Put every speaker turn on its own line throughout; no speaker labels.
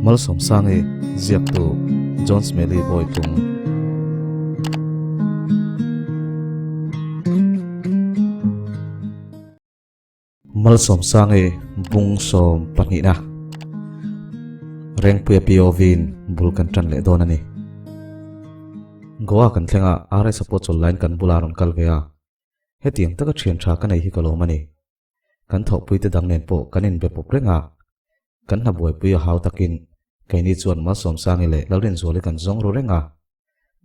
Malsawmsangi ziaktu John Smelly Bawitlung. Malsawmsangi bung sawm pahnihna Rengpuia POV-in bul kan tan leh dawn a ni. Goa kan thleng a, RS a pawh chawl laiin kan bulah a rawn kal ve a. Hetiang taka thian tha ka nei hi ka lawm a ni. Kan thawhpuite dang nen pawh kan inbe pawp reng a, kan hna buaipui a hau takin keini chuan Malsawmsangi leh Lalrinzuali kan zawng ru reng a.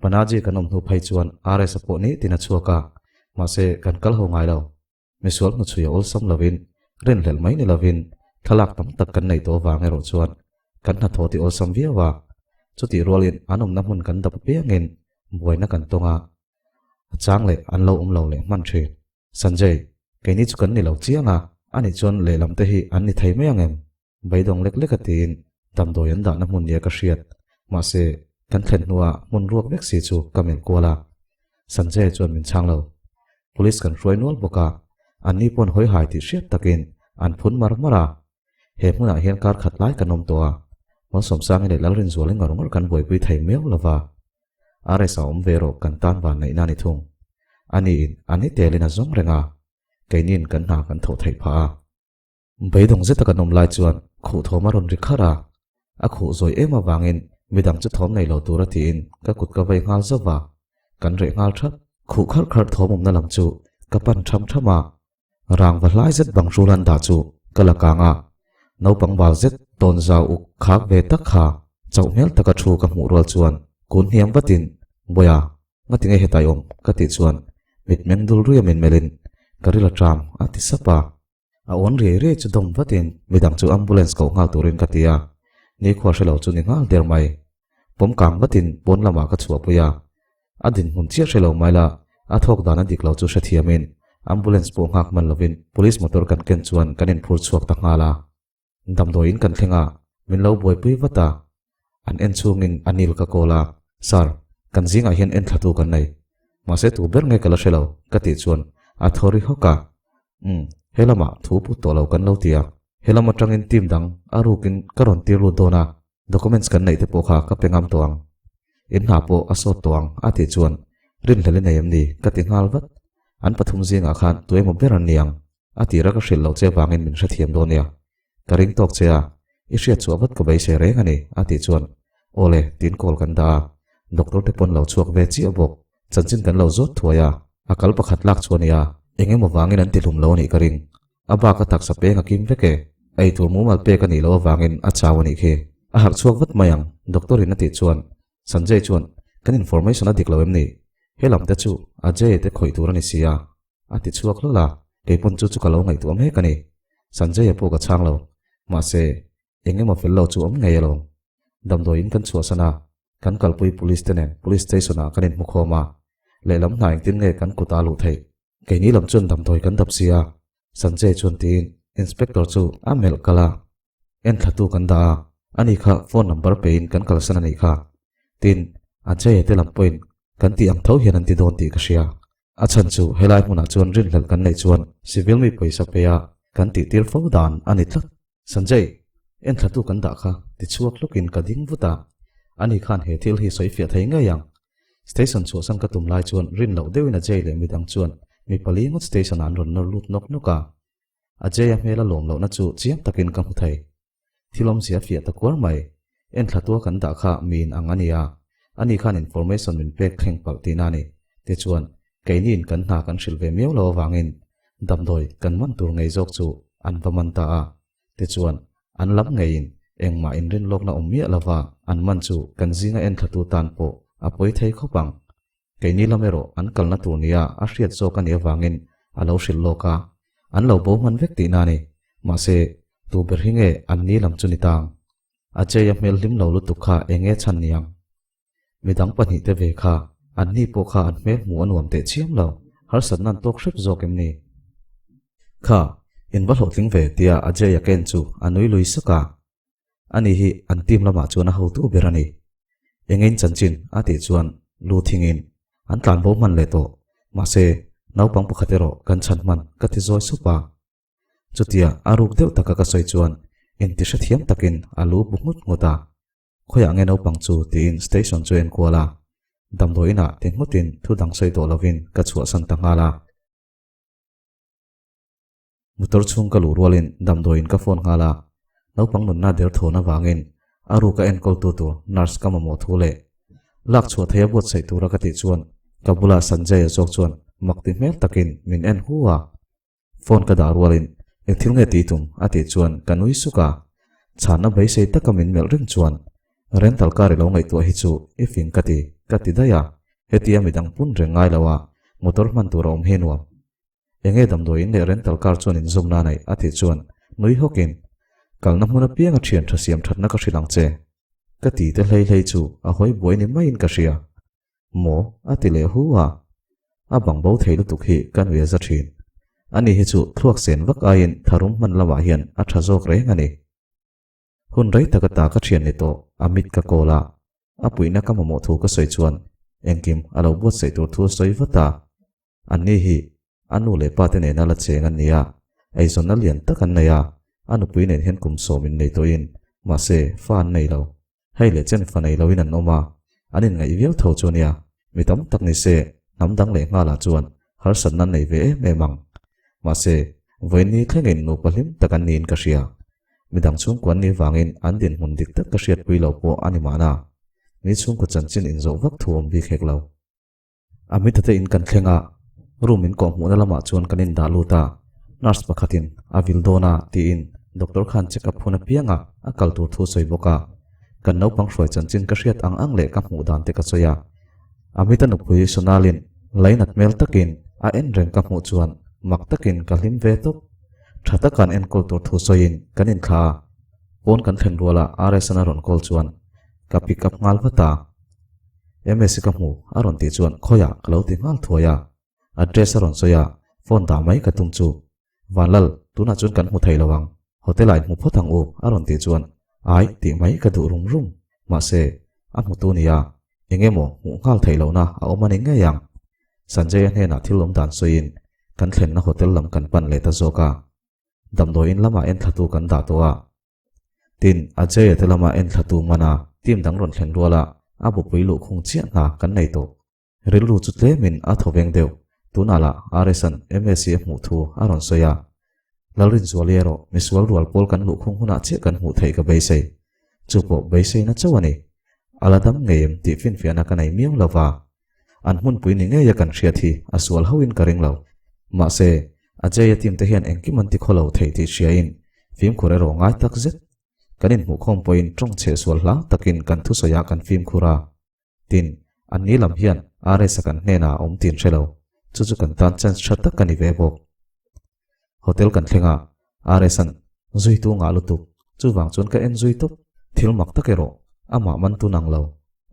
Panaji kan awm hnu phei chuan RS a pawh nitin a chhuak a, mahse kan kal ho ngai lo. Misual hnuchhui a awlsam lovin, rinhlelh mai ni lovin thlalak tam tak kan neih tawh vang erawh chuan kan hnathawh ti awlsam viau a. Chutih rualin an awmna hmun kan dap apiangin buaina kan tawng a, a chang leh an lo awm lo leh hman thin. Sanjay, keini chu kan ni lo chiang a, ani chuan lehlam te hi an ni thei mai ang em? Beidawng lek lek a tiin damdawi an dahna hmun nia ka hriat. Mahse, kan thlen hnuah hmun ruak vek si chu ka melh kual a. Sanjay chuan min chhang lo. Police kan hruai nual bawk a, anni pawn hawi hai tih hriat takin an phun mar mar a. He hmunah hian kar khat lai kan awm tawh a, Malsawmsangi leh Lalrinzuali ngawr ngawr kan buaipui thei miau lo va. RS a awm ve rawh kan tan van neihna a ni thung. Aniin a ni telin a zawng reng a, keiniin kan hna kan thawh theih phah a. Beidawng zeta kan awm lai chuan khuh thawm a rawn ri kharh a, a khuh zawi em avangin midang chu thawm nei lo tura tiin ka kut ka vei nghal zauh va, kan reh nghal thap. Khuh kharh kharh thawm awmna lam chu ka pan tham tham a, rang va hlai zet bang hrul an dah chu ka la kang a, naupang bal zet tawn zau uk khak ve tak kha chauh hmel taka thu ka hmuh rual chuan kun hniam vatin, Bawiha, Ngatinge hetai awm? ka tih chuan mitmeng dul ruia min melhin ka ril a ṭam a ti sap a. A awn riai riai chu dawm vatin midang chu ambulance koh nghal turin ka ti a, nikhua hre lo chu ni nghal der mai. Pawm kang vatin pawn lamah ka chhuahpui a, a dinhmun chiah hre lo mai la, a thawk dan a dik lo chu hrethiamin ambulance pawh nghak hman lovin police motor kan ken chuan kan inphur chhuak ta nghal a. Damdawiin kan thleng a, min lo buaipui vat a, an en chhungin Anil ka call a, Sir, kan zingah hian en thlatu kan nei. Mahse tu ber nge ka la hre lo, ka tih chuan a thaw ri hawk a, Umm, he lamah thu put tawh lo kan lo ti a, he lam atangin team dang a rukin ka rawn tir lut dawn a, documents kan neih te pawh kha ka pe ngam tawh ang. In hna pawh a sawt tawh ang, a tih chuan rinhlel i nei em ni? ka ti nghal vat. An pathum zingah khan tu emaw ber an ni ang. A tira ka hrilh loh che vangin min hrethiam dawn nia. Ka ring tawk che a, i hriat chhuah vat ka beisei reng a ni, a tih chuan, Aw le, tiin call kan dah a. Doctor te pawn lo chhuak ve chiah bawk. Chanchin kan lo zawt thuai a, a kal pakhat lak chu a nia. Eng emaw vangin an ti hlum lo a nih ka ring. A bak a taksa peng a kim vek e. Ei tur mumal pek a nih loh avangin a chau a nih khi. A harh chhuak vat mai ang, doctor in a tih chuan, Sanjay chuan, Kan information a dik lo em ni? He lam te chu Ajay te khawih tur a ni si a. A ti chhuak hlawlh a, keipawn chu chu ka lo ngaihtuah mek a ni. Sanjay-a pawh ka chhang lo. Mahse, eng emaw fel lo chu awm ngei alawm. Damdawiin kan chhuahsan a, kan kalpui police te nen police station ah kan inhmu khawm a. Lehlam hna engtin nge kan kut a luh theih? Keini lam chuan damdawi kan dap si a, Sanjay chuan tiin inspector chu a melh kal a. En thlatu kan dah a, ani kha phone number pein kan kalsan a nih kha. Tin, Ajay-a te lam pawhin kan tih ang tho hian an ti dawn tih ka hria. A chhan chu helai hmunah chuan rinhlelh kan neih chuan civil mi pawisa peia kan tih tir fo dan a ni tlat. Sanjay, en thlatu kan dah kha ti chhuak hlukin ka ding vut a, ani khan he thil hi sawi fiah thei ngei ang. Station chhuahsan ka tum lai chuan rin loh deuhin Ajay leh midang chuan mi pali ngawt station ah an rawn nawr lut nawk nawk a. Ajay a hmel a lawm lohna chu chiang takin ka hmu thei. Thil awmzia a fiah ta kuar mai. En thlatua kan dah kha miin ang a nia. Ani khan information min pek thleng palh tihna a ni. Tichuan, keiniin kan hna kan hrilh ve miau lo avangin damdawi kan man tur ngei zawk chu an va man ta a. Tichuan, an lam ngeiin engmah inrinlawkna awm miah lova an man chu kan zinga en thlatu tan pawh a pawi thei khawp ang. Keini lam erawh an kalna tur nia a hriat zawk a nih avangin a lo hrilh lawk a, an lo bo hman vek tihna a ni. Mahse, tu ber hi nge an ni lam chu ni tang? Ajay a hmel hlim lo lutuk kha eng nge chhan niang? Midang pahnihte ve kha an ni pawh kha an hmel hmuh a nuam teh chiam lo, harsatna an tawk hrep zawk em ni? Kha, in va hlawhtling ve tia Ajay a ken chu a nui lui sak a. Ani hi an team lamah chuan a hotu ber a ni. Engin chanchin a tih chuan lu thingin an tlan bo hman leh tawh. Mahse, naupang pakhat erawh kan chhan hman ka ti zawi sup a. Chutia a ruk deuh taka ka sawi chuan inti hrethiam takin a lu bu nghut nghut a. Khawiah nge naupang chu tiin station chu en kual a. Damdawi inah ti nghutin thu dang sawi tawh lovin ka chhuahsan ta nghal a. Motor chhung ka luh rualin damdawiin ka phone nghal a, naupang nunna der thawn avangin a ruka enkawltu tur nurse ka mamawh thu leh lak chhuah theia buatsaih tura ka tih chuan ka bula Sanjay-a zawk chuan mak ti hmel takin min en hu a. Phone ka dah rualin eng thil nge tih tum a tih chuan ka nui suk a, chhanna beisei taka min melh reng chuan rental car i lo ngaihtuah hi chu i fing ka ti ka ti daih a, hetia midang pun reng ngai lo a motor hman tur a awm hi nuam. Enge damdawiin leh rental car chuan inzawmna a neih a tih chuan nui hawkin, Kalna hmun apiang a thian tha siam thatna ka hrilh ang che. Ka ti te hlei hlei chu a hawi buai ni maiin ka hria. Maw? a ti leh hu a. A bang bo thei lutuk hi ka nui a za thin. Ani hi chu thluak sen vak aiin tharum hman lamah hian a tha zawk reng a ni. Hun rei tak ata ka thian ni tawh, a mit ka kawl a, a puihna ka mamawh thu ka sawi chuan engkim a lo buatsaih tur thu a sawi vat a. Anni hi a nu leh pa te nena la cheng an ni a, eizawnna lian tak an nei a, a nupui nen hian kum sawm in nei tawhin mahse fa an nei lo. Hei leh chen fa nei loin an awm a, an inngaih viau tho chu ania, mi tam tak ni se hnam dang leh nghalah chuan harsatna an nei ve em em ang. Mahse, vawiin thlengin nupa hlim tak an niin ka hria. Midang chhungkua an nih vangin an dinhmun dik tak ka hriatpui lo pawh a ni mahna, mi chhungkaw chanchin inzawh vak thu awm bik hek lo. A mitate in kan thleng a, room in kawh hmuhna lamah chuan kan indah lut a, nurse pakhatin a vil dawn a tiin doctor khan check up hun apianga a kal tur thu sawi bawk a, kan naupang hruai chanchin ka hriat ang ang leh ka hmuh dan te ka sawi a. Amita nupui Sonalin lainat hmel takin a en reng ka hmuh chuan mak takin ka hlim ve tawp. Tha taka an enkawl tur thu sawiin kan inthla a, pawn kan thlen ruala RS-an a rawn call chuan ka pick up nghal vat a. Ms ka hmu a rawn tih chuan khawiah ka lo ti nghal thuai a, address a rawn sawi a, phone dah mai ka tum chu. Vanlal, tunah chuan kan hmu thei lo ang, hotel ah inhmu phawt ang u a rawn tih chuan ai tih mai ka duh rum rum. Mahse, a hmutu nia, eng emaw hmuh nghal theih lohna a awm a ni ngei ang. Sanjay-a hnenah thil awm dan sawiin kan thlenna hotel lam kan pan leh ta zawk a, damdawiin lamah enthlatu kan dah tawh a. Tin, Ajay-a te lama enthlatu mana team dang rawn thlen ruala a bupui luhkhung chiah hna kan nei tawh. Rilru chu tlemin a thaw veng deuh. Tunah lah RS-a'n MSc a hmuh thu a rawn sawi a. Lalrinzuali erawh misual rual pawl kan luhkhung hunah chiah kan hmuh theih ka beisei. Chu pawh beiseina chauh a ni. A la dam ngei em tih finfiahna ka nei miau lo va. An hmunpui ni ngeia kan hriat hi a sual hauhin ka ring lo. Mahse, Ajay-a team te hian engkim an ti khaw lo thei tih hriain fimkhur erawh ngai tak zet. Kan inhmuhkhawm pawhin tawng chhe sual hlau takin kan thusawiah kan fimkhur a. Tin, an ni lam hian RS-a kan hnenah a awm tih an hre lo. Chu chu kan tan chance tha tak a ni ve bawk. Hotel kan thleng a, RS-a'n zuitu ngah lutuk, chuvang chuan ka en zui tawp. Thil mak tak erawh amah man tun ang lo,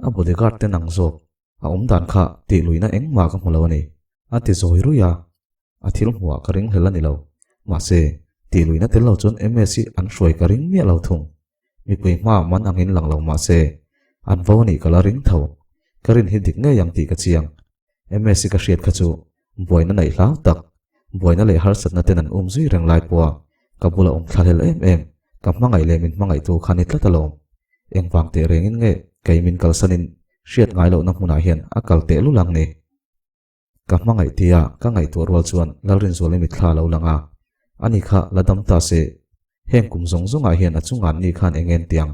a bodyguard te nang zawk. A awm dan kha tih luihna engmah ka hmu lo a ni. A ti zawi ruih a, a thil hmuhah ka ring hlel a ni lo. Mahse, tih luihna tel lo chuan MS hi an hruai ka ring miah lo thung. Mipui hmaah man angin lang lo mahse, an vo a nih ka la ring tho. Ka rin hi dik ngei ang tih ka chiang. MS hi ka hriat kha chu buaina neih hlau tak, buaina leh harsatna ten an um zui reng lai pawha ka bula awm thla hlel em em, ka hmangaih leh min hmangaihtu kha ni tlat alawm. Engvang teh rengin nge kei min kalsanin hriat ngai lohna hmunah hian a kal teh lul ang ni? Ka hmangaih tia ka ngaihtuah rual chuan Lalrinzuali mitthla a lo lang a, ani kha la dam ta se, heng kum zawng zawngah hian a chungah ni khan eng en tiang?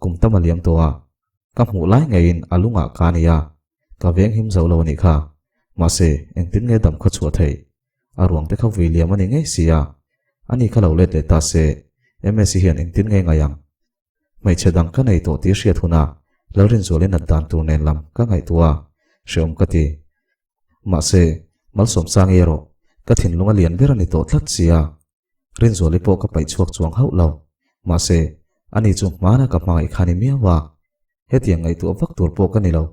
Kum tam a liam tawh a, ka hmuh lai ngeiin a lungah ka ni a, ka veng him zo lo a nih kha. Mahse, engtin nge dam khaw chhuah theih? A ruang te kha vui liam a ni ngei si a, ani kha lo let leh ta se, Msi hian engtin nge ngaih ang? Hmeichhe dang ka nei tawh tih hriat hunah Lalrinzualin nat dan tur nen lam ka ngaihtuah a, hreawm ka ti. Mahse, Malsawmsangi erawh ka thinlung a lian ber a ni tawh tlat si a. Rinzuali pawh ka paih chhuak chuang hauh lo. Mahse, ani chu hmana ka hmangaih kha ni miau a. Hetiang ngaihtuah vak tur pawh ka ni lo.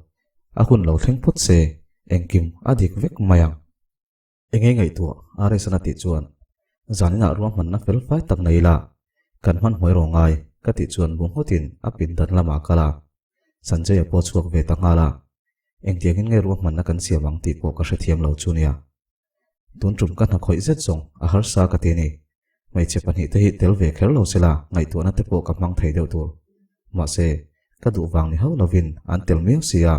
A hun lo thleng phawt se, engkim a dik vek mai ang. Engei ngaihtuah RS-an a tih chuan, Zaninah ruahmanna fel fai tak nei ila, kan hmanhmawih rawh ngai, ka tih chuan bu nghawtin a pindan lamah a kal a. Sanjay-a pawh a chhuak ve ta nghal a. Engtiangin nge ruahmanna kan siam ang tih pawh ka hrethiam lo chu nia. Tun tum ka hna khawih zet zawng a harsa ka ti a ni. Hmeichhe pahnihte hi tel ve kher lo sela ngaihtuahna te pawh ka hmang thei deuh tur. Mahse. Ka duh vang ni hauh lovin an tel miau si a.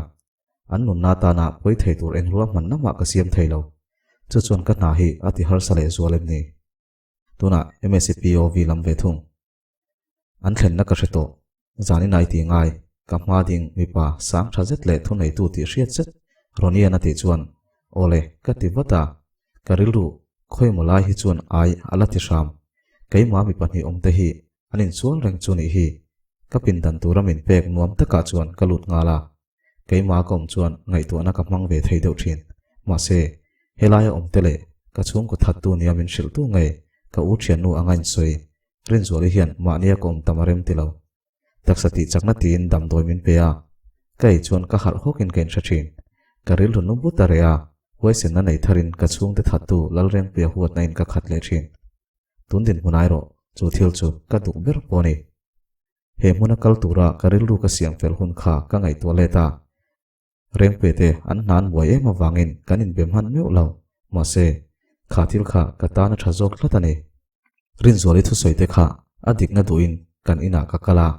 An nunna atana pawi thei tur eng ruahmanna mah ka siam thei lo. Chu chuan ka hna hi a ti harsa leh zual em ni? Tunah MSCPOV lam ve thung. An thlenna ka hre tawh. Zanin ai ti ngai, ka hma ding mipa sang tha zet leh thuneitu tih hriat zet Ronian a tih chuan, Awle, ka ti vat a. Ka rilru khawimaw lai hi chuan ai a la ti hram. Keimah mi pahnih awmte hi an insual reng chu nih hi. Ka pindan tura min pek nuam takah chuan ka lut nghal a. Keimah ka awm chuan ngaihtuahna ka hmang ve thei deuh thin. Mahse, helaia awm te leh ka chhungkaw thattu nia min hrilhtu ngei ka u thiannu anga insawi Rinzuali hian mahnia ka awm tam a rem ti lo. Taksa tih chakna tiin damdawi min pe a, ka ei chuan ka harh hawkin ka inhre thin. Ka rilru nu but a reh a, huaisenna nei tharin ka chhungte thattu Lalrengpuia huatna in ka khat leh thin. Tun dinhmun ai rawh, chu thil chu ka duh ber pawh a ni. He hmuna kal tura ka rilru ka siam fel hun kha ka ngaihtuah let a. Rengpuia te an hna an buai em avangin kan inbe hman meuh lo. Mahse, kha thil kha ka tan a tha zawk tlat a ni. Rinzuali thusawi te kha a dikna duhin kan inah ka kal a.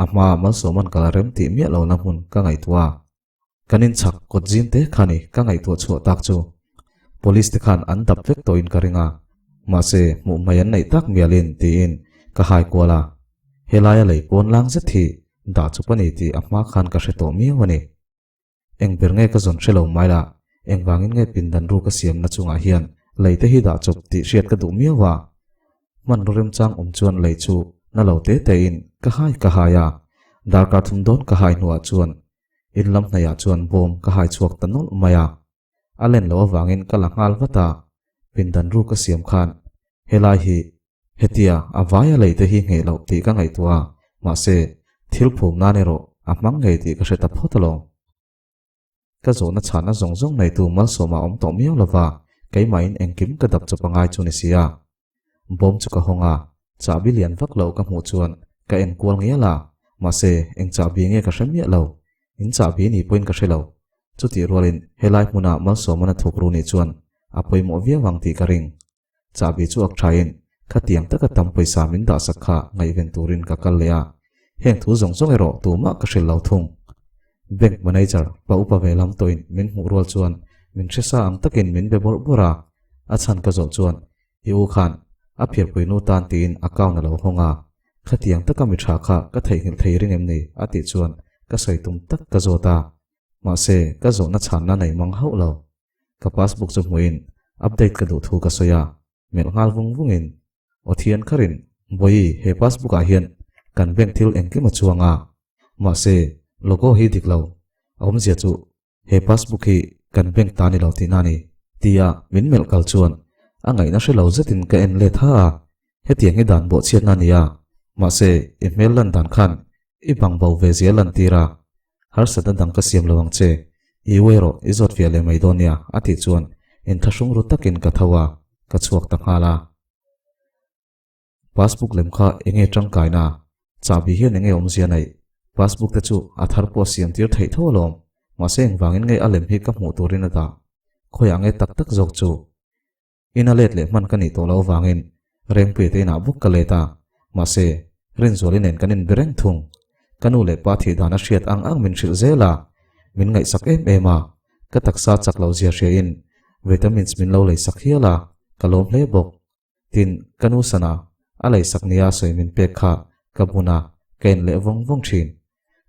A hmaa Malsawman kal a rem tih miah lohna hmun ka ngaihtuah a. Kan inchhak kawt zim te kha ni ka ngaihtuah chhuah tak chu. Police te khan an dap vek tawhin ka ring a, mahse hmuh hmai an neih tak mialin tiin ka hai kual a. Helaia lei pawn lang zet hi dah chup a ni tih a hma khan ka hre tawh miau a ni. Eng ber nge ka zawn hre lo mai la, engvangin nge pindan ru ka siamna chungah hian lei te hi dah chawp tih hriat ka duh miau a. Hmanraw remchang awm chuan lei chu na lo te tein ka hai ka hai a, darkar thum dawn ka hai hnuah chuan In lam hnaihah chuan bawm ka hai chhuak ta nawlh mai a, a len loh avangin ka la nghal vat a, pindan ru ka siam khan helai hi hetia a vaia lei te hi ngheh loh tih ka ngaihtuah a, mahse thil phum nan erawh a hmang ngei tih ka hre ta phawt alawm. Ka zawhna chhanna zawng zawng neitu malsawmah awm tawh miau lova, keimahin engkim ka dap chawp a ngai chu ni si a. Bawm chu ka hawng a, chahbi lian vak lo ka hmuh chuan ka en kual ngial a, mahse eng chahbi nge ka hre miah lo, in chahbi ni pawhin ka hre lo. Chutih rualin helai hmuna malsawmana thuk ru nih chuan a pawimawh viau ang tih ka ring. Chahbi chu ak thain khatiang taka tam pawisa min dahsak kha ngaihven turin ka kal leh a, heng thu zawng zawng erawh tumah ka hrilh lo thung. Bank manager pa upa ve lam tawhin min hmuh rual chuan min hresa ang takin min be bawrh bawrh a, a chhan ka zawh chuan I u khan a phiarpui nu tan tiin account a lo hawng a, khatiang taka mi tha kha ka theihnghilh thei ring em ni? a tih chuan ka sawi tum tak ka zawt a, mahse ka zawhna chhanna nei mang hauh lo. Ka passbook chu hmuhin update ka duh thu ka sawi a, melh nghal vung vungin aw thian kharin, Bawihi he passbook ah hian kan bank thil engkim a chuang a, mahse logo hi dik lo, a awmzia chu He passbook hi kan bank ta ni lo tihna a ni, tia min melh kal chuan a ngaihna hre lo zetin ka en let ha a, hetiang hi dan bawhchhiatna a ni a, mahse i hmel lan dan khan i bang bo ve zia lan tir a, harsatna dang ka siam lo ang che, i u erawh i zawt fiah leh mai dawn nia a tih chuan inthlahrung ru takin ka tho a, ka chhuak ta nghal a. Passbook lem kha enge tangkaina? Chahbi hian enge awmzia neih? Passbook te chu a thar pawh siam tir theih tho alawm. Mahse engvangin nge a lem hi ka hmuh turin a dah? Khawiah nge tak tak zawk chu? Ina let leh hman ka nih tawh loh avangin Rengpuia te inah bawk ka let a. Mahse, Rinzuali nen kan inbe reng thung. Ka nu leh pa thih dan a hriat ang ang min hrilh zel a, min ngaihsak em em a. Ka taksa chak loh zia hriain vitamins min lo leisak hial a, ka lawm hle bawk. Tin, ka nu sana a leisak nia sawi min pek kha ka bun a, ka en leh vawng vawng thin.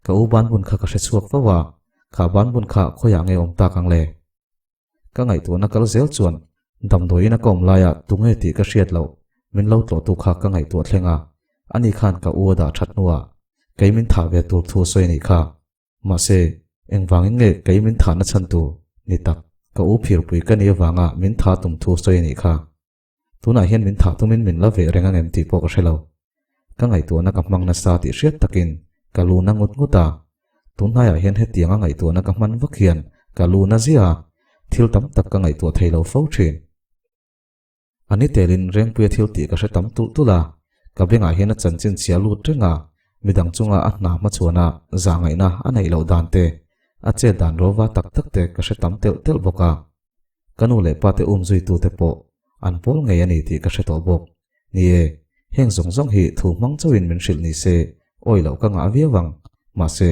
Ka u banbun kha ka hre chhuak fo a, kha banbun kha khawiah nge awm tak ang le? Ka ngaihtuahna kal zel chuan damdawiin a ka awm laia tunge tih ka hriat loh min lo tlawhtu kha ka ngaihtuah thleng a, ani khan ka u a dah that hnuah kei min thah ve tur thu sawi a nih kha. Mahse, engvangin nge kei min thahna chhan tur ni tak ka u phirpui ka nih avanga min tha tum thu sawi a nih kha. Tunah hian min thah tumin min la veh reng angem tih pawh ka hre lo. Ka ngaihtuahna ka hmang nasa tih hriat takin ka lu na ngut ngut a. Tun hnaiah hian hetianga ngaihtuahna ka hman vak hian ka lu na ziah a, thil tam tak ka ngaihtuah thei lo fo thin. A ni telin Rengpuia thil tih ka hre tam tulh tulh a, ka bengah hian a chanchin chhia lut reng a, midang chunga a hna hmachhuana zahngaihna a neih loh dan te, a chet dan rova tak tak te ka hre tam telh telh bawk a. Ka nu leh pa te um zuitute pawh an pawl ngei a ni tih ka hre tawh bawk. Ni e, heng zawng zawng hi thu hmang chauhin min hrilh ni se, awi loh ka ngah viau ang. Mahse,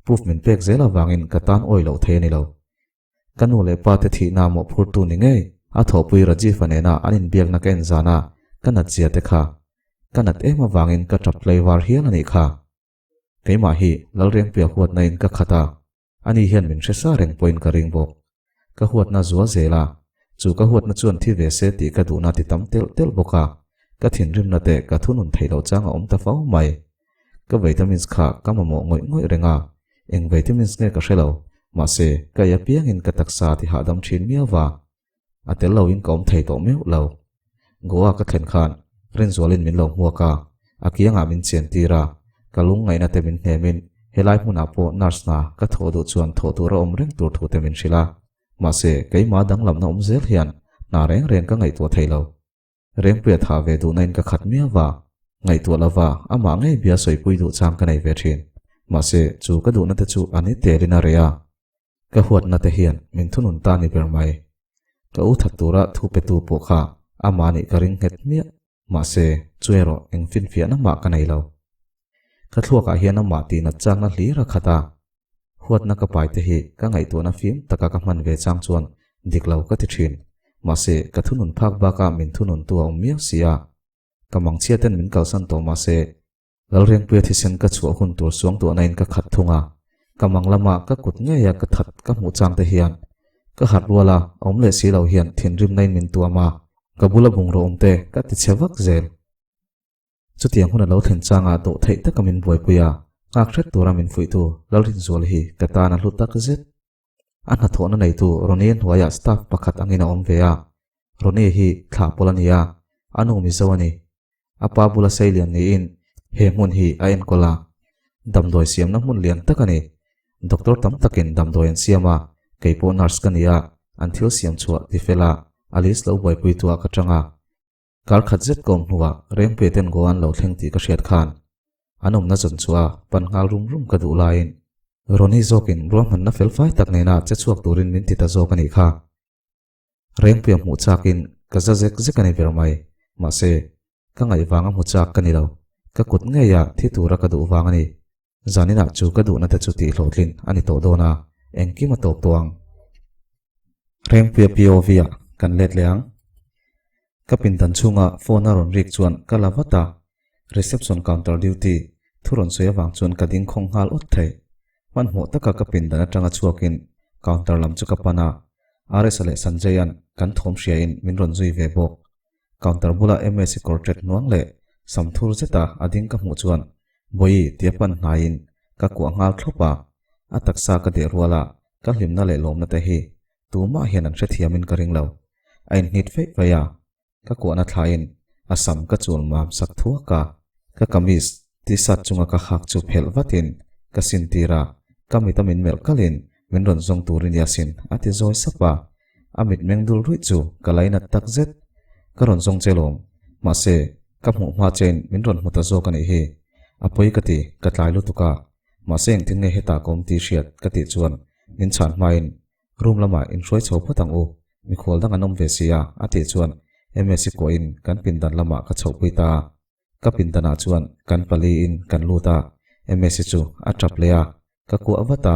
proof min pek zel avangin ka tan awih loh thei a ni lo. Ka nu leh pa te thihna mawhphurtu ni ngei a thawhpui Rajiv-a nena an inbiakna ka en zana ka nat zia te kha. Ka nat em avangin ka tap tlei var hial a nih kha. Keimah hi Lalriangpuia huatna in ka khat a, ani hian min hre sa reng pawhin ka ring bawk. Ka huatna zual zel a, chu ka huatna chuan thi ve se tih ka duhna ti tam telh telh bawk a, ka thinrimna te ka thunun theih loh chang a awm ta fo mai. Ka vitamins kha ka mamawh ngawih ngawih reng a, eng vitamins nge ka hre lo, mahse ka ei apiangin ka taksa ti hahdam thin miau va, a tel loin ka awm thei tawh meuh lo. Goa ka thlen khan Rinzualin min lo hmuak a, a kiangah min chian tir a, ka lungngaihna te min hnemin helai hmunah pawh nurse hna ka thawh duh chuan thawh tur a awm reng tur thu te min hrilh a, mahse keimah danglamna awm zel hian hna reng reng ka ngaihtuah thei lo. Rengpuia thah ve duhna in ka khat miau va, ngaihtuah lova amah ngei bia sawipui duh chang ka nei ve thin. Mahse, chu ka duhna te chu a ni telin a reh a. Ka huatna te hian min thunun ta ni ber mai. Ka u that tura thu petu pawh kha amah nih ka ring nghet hmiah. Mahse, chu erawh eng finfiahna mah ka nei lo. Ka thluakah hian amah tihnat changna hlir a khat a. Huatna ka pai te hi ka ngaihtuahna fim taka ka hman ve chang chuan dik lo ka ti thin. Mahse, ka thunun phak bakah min thununtu a awm miau si a. Ka mangchhia ten min kalsan tawh mahse, Lalriangpuia thisen ka chhuah hun tur suangtuahna in ka khat thung a. Ka mang lama ka kut ngeia ka that ka hmuh chang te hian ka harh rual a, awm leh si lo hian thinrimna in min tuam a, ka bula bungraw awm te ka ti chhe vak zel. Chutiang hun a lo thlen changah dawh theih taka min buaipui a, nghak hret tura min fuihtu Lalrinzuala hi ka tan a hlu tak zet. A hnathawhna neitu Ronnie hnuaiah staff pakhat angin a awm ve a, Ronnie hi thlah pawl a ni a, a nu Mizo a ni. A pa bula seilian niin he hmun hi a enkawl a, damdawi siamna hmun lian tak a ni. Doctor tam takin damdawi an siam a, kei pawh nurse ka ni a, an thil siam chhuah tifel a, Alice lo buaipuituah ka tang a. Kar khat zet ka awm hnuah Rengpuia ten Goa an lo thleng tih ka hriat khan an awmna zawn chu a pan nghal rum rum ka duh laiin Ronnie zawkin ruahmanna fel fai tak nena che chhuak turin min ti ta zawk a nih kha. Rengpuia hmuh chakin ka za zek zek a ni ber mai. Mahse, ka ngaih vanga hmu chak ka ni lo. Ka kut ngeia thi tura ka duh vang a ni. Zaninah chu ka duhna te chu tih hlawhtlin a ni tawh dawn a, engkim a tawp tawh ang. Rengpuia POV-ah kan let leh ang. Ka pindan chhunga phone a rawn rik chuan ka la vat a, reception counter duty thu rawn sawi avang chuan ka ding khawng nghal awt thei. Hmanhmawh taka ka pindan atanga chhuakin counter lam chu ka pan a, RS-a leh Sanjay-a'n kan thawm hriain min rawn zui ve bawk. Counter bula MS-i kawr ṭet hnuang leh sam thur zeta a ding ka hmuh chuan Bawihi tia pan hnaiin ka kuah nghal thlawp a, a taksa ka deh rual a, ka hlimna leh lawmna te hi tumah hian an hrethiamin ka ring lo. A inhnit feih feih a, ka kuahna thlain a sam ka chul mam sak thuak a, ka kamis t-shirt chunga ka hak chu phelh vatin ka sin tir a, ka mita min melh kalin min rawn zawng turin Yasin a ti zawi sap a, A mitmeng dul ruih chu ka lainat tak zet. Ka rawn zawng che lawm. Mahse, ka hmuh hma chein min rawn hmu ta zawk a nih hi. A pawi ka ti, ka tlai lutuk a. Mahse engtin nge hetah ka awm tih hriat ka tih chuan min chhan hmain room lamah inhruai chho phawt ang u, mikhual dang an awm ve si a, a tih chuan Msi kuahin kan pindan lamah ka chhohpui ta a. Ka pindanah chuan kan paliin kan lut a, Msi chu a tap leh a, Ka kuah vat a,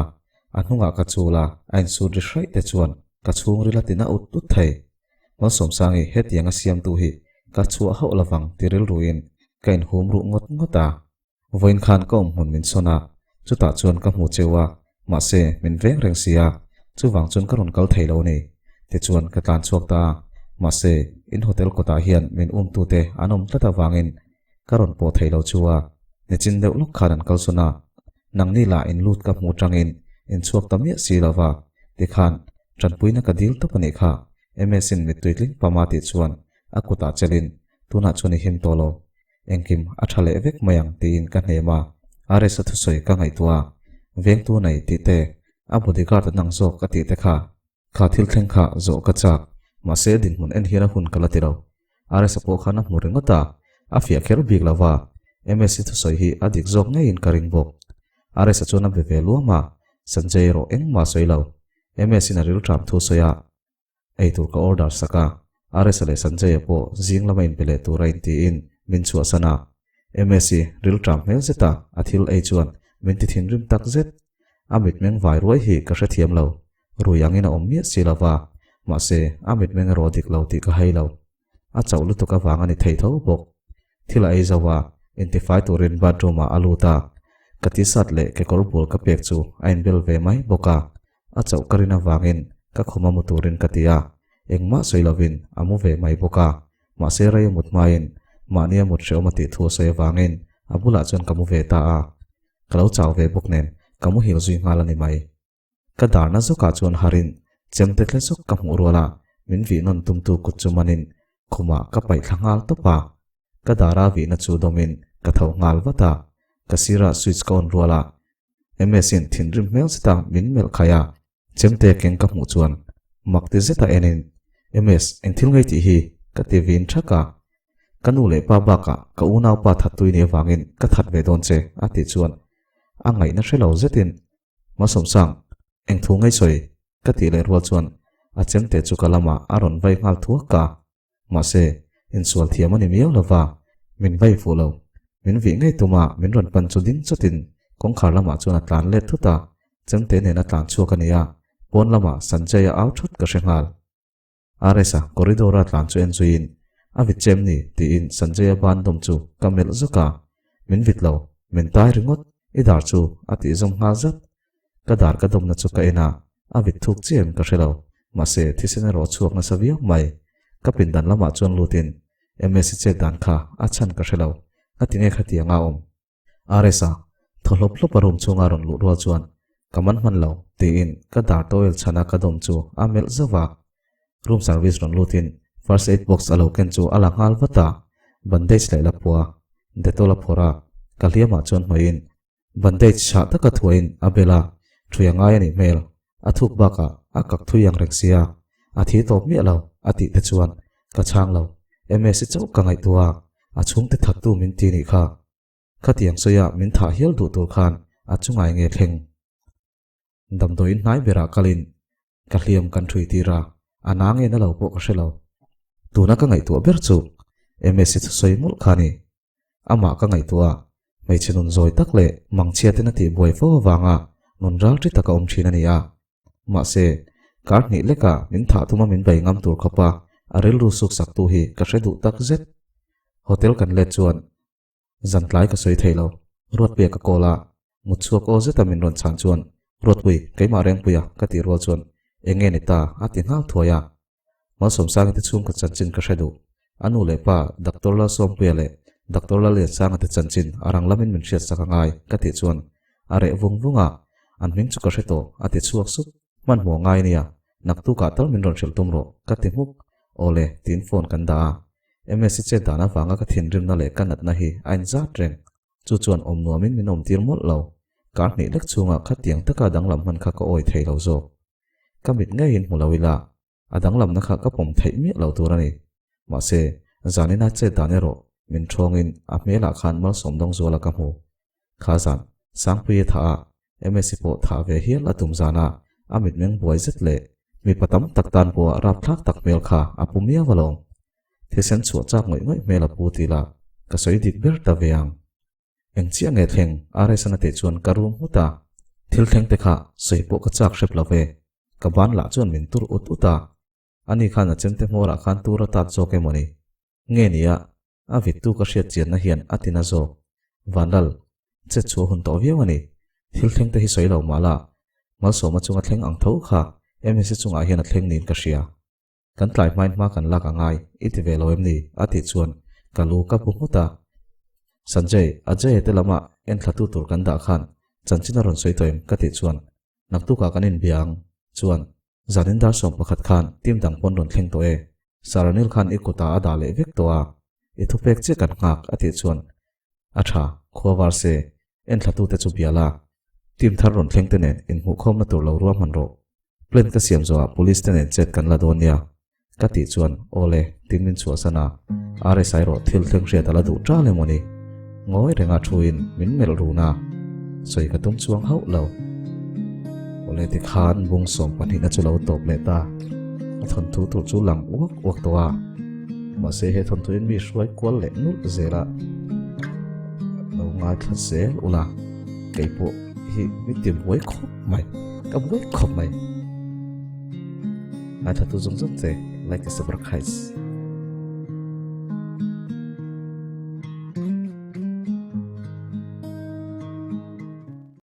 a hnungah ka chul a, a insut ri hraih te chuan ka chhungril a tina ut ut thei. Malsawmsangi hetianga siamtu hi ka chhuah hauh lovang ti rilruin ka inhum ruh ngawt ngawt a. Vawiin khan ka awmhmun min sawn a, chutah chuan ka hmu cheu a, mahse min veng reng si a, chuvang chuan ka rawn kal thei lo a ni. Tichuan ka tlan chhuak ta a, mahse in hotel kawtah hian min umtute an awm tlat avangin ka rawn pawh thei lo chu a, nichin deuh lawk khan an kalsawn a, nangni lah in lut ka hmuh tangin in chhuak ta miah si lo va, tikhan tanpuina ka dil tawp a nih kha, MS in mittui tling pama tih chuan a kutah chelin tunah chuan i him tawh lo, engkim a tha leh vek mai ang tiin ka hnem a, RS-a thusawi ka ngaihtuah a, vengtu nei tih te, a bodyguard an ang zawk a tih te kha. Kha thil thleng kha zawh ka chak, mahse dinhmun en hian a hun ka la ti lo. RS-a pawh khan a hmu ringawt a, a fiah kher bik lo va, MSc thusawi hi a dik zawk ngeiin ka ring bawk. RS-a chuan a be ve luam a, Sanjay erawh engmah a sawi lo. MS-in a rilṭam thu sawi a, eitur ka order sak a, RS-a leh Sanjay-a pawh zing lama inbe leh tura intiin min chhuahsan a. MSc rilṭam hmel zeta a thil ei chuan Min ti thinrim tak zet. A mitmeng vai ruai hi ka hrethiam lo. Rui angin a awm miah si lo va, mahse a mitmeng erawh dik lo tih ka hai lo. A chauh lutuk avang a ni thei tho bawk. Thil a ei zo a, intifai turin bathroom ah a lut a. Ka t-shirt leh kekawr bul ka pek chu a inbel ve mai bawk a. A chauh ka rin avangin ka khum a mu turin ka ti a, engmah sawi lovin a mu ve mai bawk a. Mahse rei a mut hmain mahni a mut hrehawm a tih thu a sawi avangin a bulah chuan ka mu ve ta a. Ka lo chau ve bawk nen ka muhil zui nghal a ni mai. Ka darna zawkah chuan harin chemte tle zawk ka hmuh rual a, min vih nawn tumtu kut chu manin khumah ka paih thla nghal tawp a. Ka dara vihna chu dawmin ka tho nghal vat a, ka sirah switch ka on rual a, MS-in thinrim hmel zeta min melh khai a, chemte keng ka hmuh chuan mak ti zeta enin, MS, eng thil ngei tih hi? ka ti vin thak a. Ka nu leh pa bakah ka unaupa thattui nih avangin ka that ve dawn che, a tih chuan a ngaihna hre lo zetin Hmasawmsang, eng thu ngei sawi? ka tih leh rual chuan a chemte chu ka lamah a rawn vai nghal thuak a. Mahse, insual thiam a ni miau lo va, min vai fuh lo. Min vih ngei tuma min rawn pan chu ding chawtin kawngkhar lamah chuan a tlan let thut a, chemte nen a tlan chhuak a ni a, pawn lamah Sanjay-a au thut ka hre nghal. RS-a corridor-a tlan chu en zuiin, A vit che em ni? tiin Sanjay-a ban dawm chu ka melh zawk a. Min vit lo, min tai ringawt, i dar chu a tih zawm nghal zat. Ka dar ka dawmna chu ka en a, a vit thuk chiah em ka hre lo, mahse thisen erawh a chhuak nasa viau mai. Ka pindan lamah chuan lutin MS-i chet dan kha a chhan ka hre lo, ngatinge khatiang a awm? RS-a thaw hlawp hlawp a room chhunga rawn luh rual chuan ka man hman lo tiin ka dar towel chhana ka dawm chu a melh zauh a. Room service rawn lutin first aid box a lo ken chu a la nghal vat a, bandage leh lapua Dettol a phawrh a, ka hliamah chuan hnawihin bandage chhah taka thuahin a bel a, ṭhui a ngai a nih hmel, a thuk bakah a kak thui ang reng sia, a thi tawp miah lo a tih te chuan ka chhang lo, MS-i chauh ka ngaihtuah a, a chhungte thattu min ti nih kha. Khatiang sawia min thah hial duh tur khan a chungai nge thleng. Damdawiin hnai berah kalin ka hliam kan ṭhui tir a, a na nge na lo pawh ka hre lo. Tuna ka ngaihtuah ber chu MS-i thusawi mawlh kha a ni. Amah ka ngaihtuah a, hmeichhe nun zawi tak leh mangchhia ten a tih buai fo avanga nun ral ṭi taka awm ṭhin a ni a. Mahse, kar hnih leka min thah tuma min bei ngam tur khawpa a rilru suksaktu hi ka hre duh tak zet. Hotel kan let chuan Zan tlai ka sawi thei lo. Ruatpuia ka call a, mut chhuak aw zeta min rawn chhan chuan, Ruatpui, keimah Rengpuia, ka tih rual chuan, Eng nge ni ta? a ti nghal thuai a. Malsawmsanga te chhungkaw chanchin ka hre duh. A nu leh pa, Doctor Lalsawmpuia leh Doctor Lalliansanga te chanchin a rang lamin min hriatsak a ngai, ka tih chuan a reh vung vung a, An hming chu ka hre tawh, a ti chhuak sup. Hmanhmawh ngai nia, naktukah tal min rawn hrilh tum rawh, ka ti hmuk. Awle, tiin phone kan dah a. MSc chet dan avanga ka thinrimna leh ka natna hi a inzat reng. Chu chuan awm nuamin min awmtir mawlh lo. Kar hnih lek chhungah khatiang taka danglam hman kha ka awi thei lo zawk. Ka mit ngeiin hmu lo ila, a danglamna kha ka pawm theih miah lo tur a ni. Mahse, zanina chet dan erawh min thawngin a hmelah khan malsawm dawng zuala ka hmu. Kha zan, Sangpuia thah a, MSc pawh thah ve hial a tum zana a mitmeng buai zet leh mipa tam tak tan pawha rapthlak tak hmel kha a pu miau alawm. Thisen chhuah chak ngawih ngawih hmel a pu tih lah ka sawi dik ber ta ve ang. Eng chiah nge thleng RS-an a tih chuan ka rum nghut a, thil thleng te kha sawi pawh ka chak hrep lo ve, ka ban lah chuan min tur ut ut a, ani khan a chemte hmawrah khan tur a tat zawk emaw ni? Nge nia, a vittu ka hriat chianna hian a tina zawk. Vanlal, chet chhuah hun tawh viau a ni. Thil thleng te hi sawi lo mah la, Malsawma chunga thleng ang tho kha MSc chungah hian a thleng niin ka hria. Kan tlai hmain hma kan lak a ngai, i ti ve lo em ni? a tih chuan ka lu ka bu nghut a. Sanjay, Ajay-a te lamah enthlatu tur kan dah khan chanchin a rawn sawi tawh em? ka tih chuan naktukah kan inbia ang chuan Zanin dar 11 khan team dang pawn rawn thleng tawh e. Saranil khan i kutah a dah leh vek tawh a, i thupek chiah kan nghak a tih chuan a tha, khua var se, enthlatute chu bia la. Team thar rawn thleng te nen inhmuhkhawmna tur lo ruahman rawh. Plan ka siam zawhah police te nen chet kan la dawn nia. Ka tih chuan aw le, tin min chhuahsan a, RSI rawh thil thleng hriat a la duh ṭal emaw ni? Ngawi renga thuin min melh run a, sawi ka tum chuang hauh lo. Aw le tikhan bung 12 na chu lo tawp leh ta, a thawnthu tur chu lang uak uak tawh a, mahse he thawnthuin mi hruai kual leh nulh zel a, lo ngaithla zel ula. Kei pawh hi min ti buai khawp mai, ka buai khawp mai. Ngaithla tu zawng zawng che like and subscribe.